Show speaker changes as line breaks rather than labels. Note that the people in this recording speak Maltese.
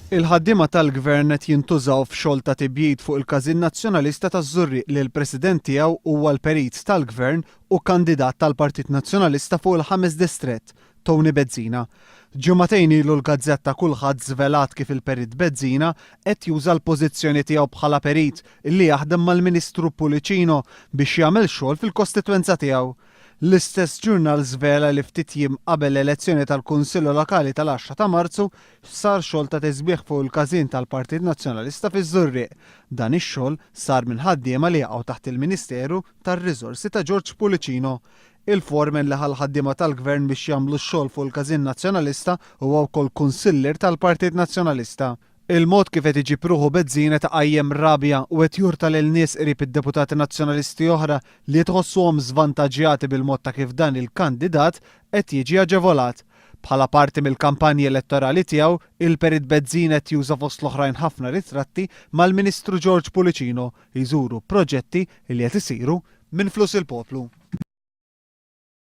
Il-ħaddiema tal-Gvern qed jintużaw f'xogħol ta' tibjid fuq il-Każin Nazzjonalista taż-Żurrieq li l-President tiegħu huwa l-Perit tal-Gvern u kandidat tal-Partit Nazzjonalista fuq il-ħames distrett, Tony Bezzina. Ġimagħtejn ilu l-gazzetta Kulħadd żvelat kif il-Perit Bezzina qed juża l-pożizzjoni tiegħu bħala perit li jaħdem mal-Ministru Pullicino biex jagħmel xogħol fil-kostitwenza tiegħu. L-istess ġurnal żvela li ftit jiem qabel l-elezzjoni tal-Kunsillu Lokali tal-għaxra ta' Marzu sar xogħol ta' tisbiħ fuq il-każin tal-Partit Nazzjonalista fiż-Żurrieq. Dan ix-xogħol sar minn ħaddiema li jaqgħu taħt il-Ministeru tar-Riżorsi ta' George Pullicino. Il-foreman li ħa l-ħaddiema tal-Gvern biex jagħmlu x-xogħol fuq il-każin Nazzjonalista huwa wkoll kunsillier tal-Partit Nazzjonalista. Il-mod kif qed iġib ruħu Bezzina qed iqajjem rabja u qed jurta lil nies qrib id-deputati Nazzjonalisti oħra li qed iħossuhom żvantaġġjati bil-mod ta' kif dan il-kandidat qed jiġi aġevolat. Bħala parti mill-kampanji elettorali tiegħu, il-Perit Bezzina qed juża fost l-oħrajn ħafna ritratti mal-Ministru George Pullicino jżuru proġetti li qed isiru minn flus il-poplu.